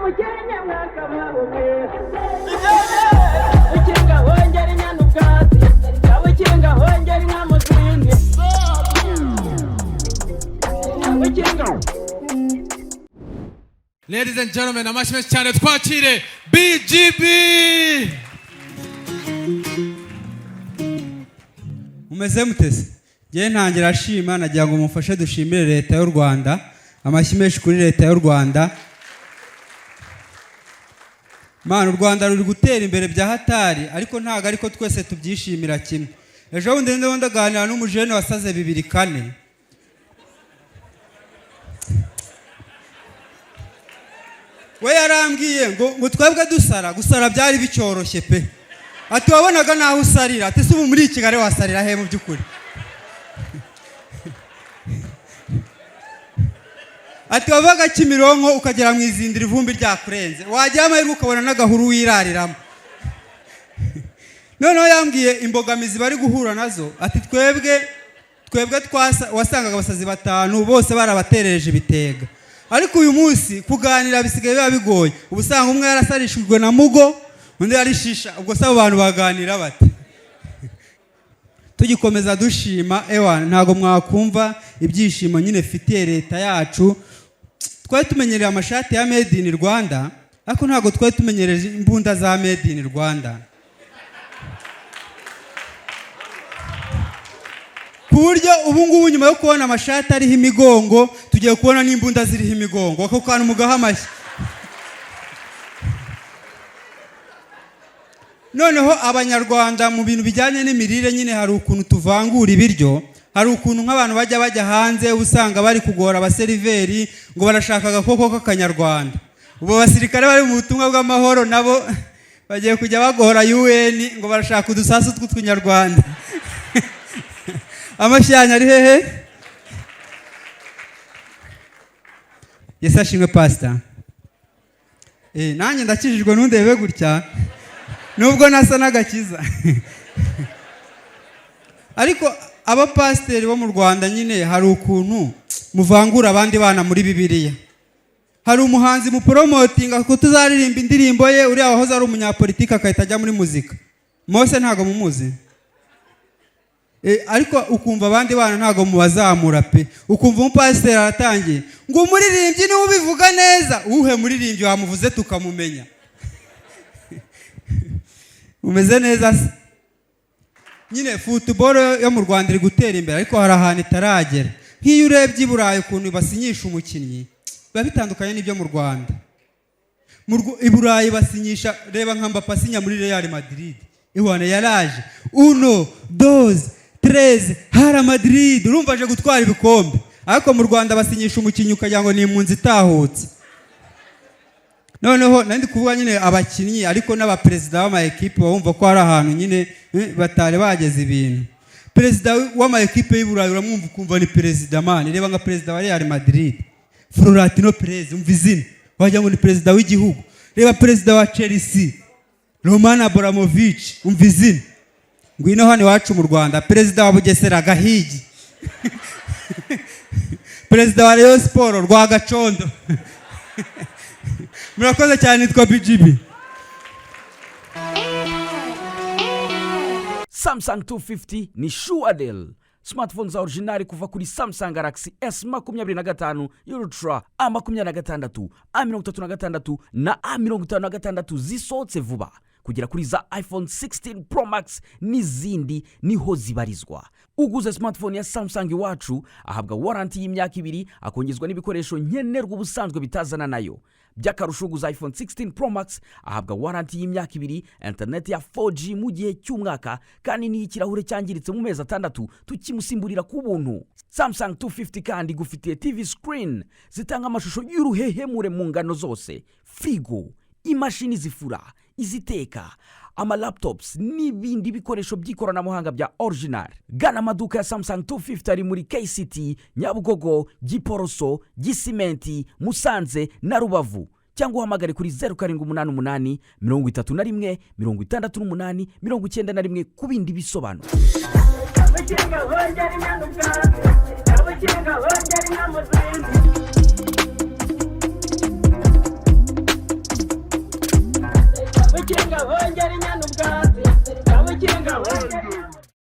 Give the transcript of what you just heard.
Umukenke mwakabaho mwe. Ukinga hongera inyana ubwatsi, ukinga hongera inka mu zindi, ukinga. Ladies and gentlemen, amashyi menshi cyane, twakire BGB. Mumeze mutese? Ngewe ntangira ashima, nagira ngo mumfashe dushimire Leta y'u Rwanda. Amashyi menshi kuri Leta y'u Rwanda. Mana, u Rwanda ruri gutera imbere bya hatari, ariko ntabwo ariko twese tubyishimira kimwe. Ejo bundi ndimo ndaganira n'umujene wasaze 2004. We yarambwiye ngo twebwe dusara, gusara byari bicyoroshye pe. Ati wabonaga naho usarira. Ati se ubu muri Kigali wasarira he mu by'ukuri? Ati wavaga Kimironko ukagera mu Izindira ivumbi ryakurenze, wagira amahirwe ukabona n'agahuru wirariramo. Noneho yambwiye imbogamizi bari guhura nazo. Ati twebwe wasangaga abasazi batanu bose barabaterereje ibitega, ariko uyu munsi kuganira bisigaye biba bigoye. Ubu usanga umwe yarasarishijwe na mugo, undi yarishisha. Ubwo se abo bantu baganira bate? Tugikomeza dushima, ewa ntabwo mwakumva ibyishimo nyine fitiye leta yacu. Twari tumenyereye amashati ya Made in Rwanda, ariko ntabwo twari tumenyereye imbunda za Made in Rwanda, ku buryo ubu ngubu nyuma yo kubona amashati ariho imigongo, tugiye kubona n'imbunda ziriho imigongo. Ako kantu mugaha amashyi. Noneho Abanyarwanda mu bintu bijyanye n'imirire nyine hari ukuntu tuvangura ibiryo. Hari ukuntu nk'abantu bajya hanze usanga bari kugora abaseriveri ngo barashaka agakoko k'akanyarwanda. Ubu abasirikare bari mu butumwa bw'amahoro nabo bagiye kujya bagora UN ngo barashaka udusasu tw'utunyarwanda. Amashyi yanyu ari hehe? Yesu ashimwe, pasita. Nanjye ndakijijwe, ntundebe gutya nubwo nasa n'agakiza. Ariko abapasiteri bo mu Rwanda nyine hari ukuntu muvangura abandi bana muri Bibiliya. Hari umuhanzi muporomotinga ko tuzaririmba indirimbo ye, uriya wahoze ari umunyapolitiki agahita ajya muri muzika, Mose, ntabwo mumuzi? Ariko ukumva abandi bana ntabwo mubazamura pe. Ukumva umupasiteri aratangiye ngo umuririmbyi niwe ubivuga neza. Uwuhe muririmbyi wamuvuze tukamumenya? Umeze neza se? Nyine football yo mu Rwanda iri gutera imbere, ariko hari ahantu itaragera. Nk'iyo urebye i Burayi ukuntu basinyisha umukinnyi, biba bitandukanye n'ibyo mu Rwanda. I Burayi basinyisha, reba nka Mbappe asinya muri Real Madrid, iwana yaraje uno dos tres Hala Madrid, urumva aje gutwara ibikombe. Ariko mu Rwanda basinyisha umukinnyi ukagira ngo ni impunzi itahutse. Noneho nari ndi kuvuga nyine abakinnyi, ariko n'abaperezida b'ama ekipe bumva ko hari ahantu nyine batari bageze ibintu. Perezida w'ama ekipe y'i Burayi uramwumva ukumva ni perezida man. Reba nka perezida wa Real Madrid, Florentino Perez, umva izina wagira ngo ni perezida w'igihugu. Reba perezida wa Chelsea, Roman Abramovich, umva izina. Ngwino hano iwacu mu Rwanda, perezida wa Bugesera, Gahigi, perezida wa Rayon Sport, Rwagacondo. Murakoze cyane, nitwa BGB. Samsung 250 ni sure deal. Smartphone za original kuva kuri Samsung Galaxy S 25 Ultra, A 26, A 36 na A 56 zisohotse vuba, kugera kuri za iPhone 16 Pro Max n'izindi, niho zibarizwa. Uguze smartphone ya Samsung iwacu ahabwa warranty y'imyaka 2, akongezwa n'ibikoresho nkenerwa ubusanzwe bitazana nayo. By'akarusho, uguze iPhone 16 Pro Max ahabwa warranty y'imyaka 2, interineti ya 4G mu gihe cy'umwaka, kandi n'iyo ikirahure cyangiritse mu mezi 6 tukimusimburira ku buntu. Samsung 250 kandi igufitiye TV screen zitanga amashusho y'uruhehemure mu ngano zose, firigo, imashini zifura, iziteka, amalaptops n'ibindi bikoresho by'ikoranabuhanga bya original. Gana amaduka ya Samsung 250 ari muri KCT, Nyabugogo, Giporoso, Gisimenti, Musanze na Rubavu, cyangwa uhamagare kuri 0788 31 68 91 ku bindi bisobanuro. Ukinga hongera inyana ubwatsi, ukinga hongera inka mu zindi. Ukinga hongera inyana ubwatsi.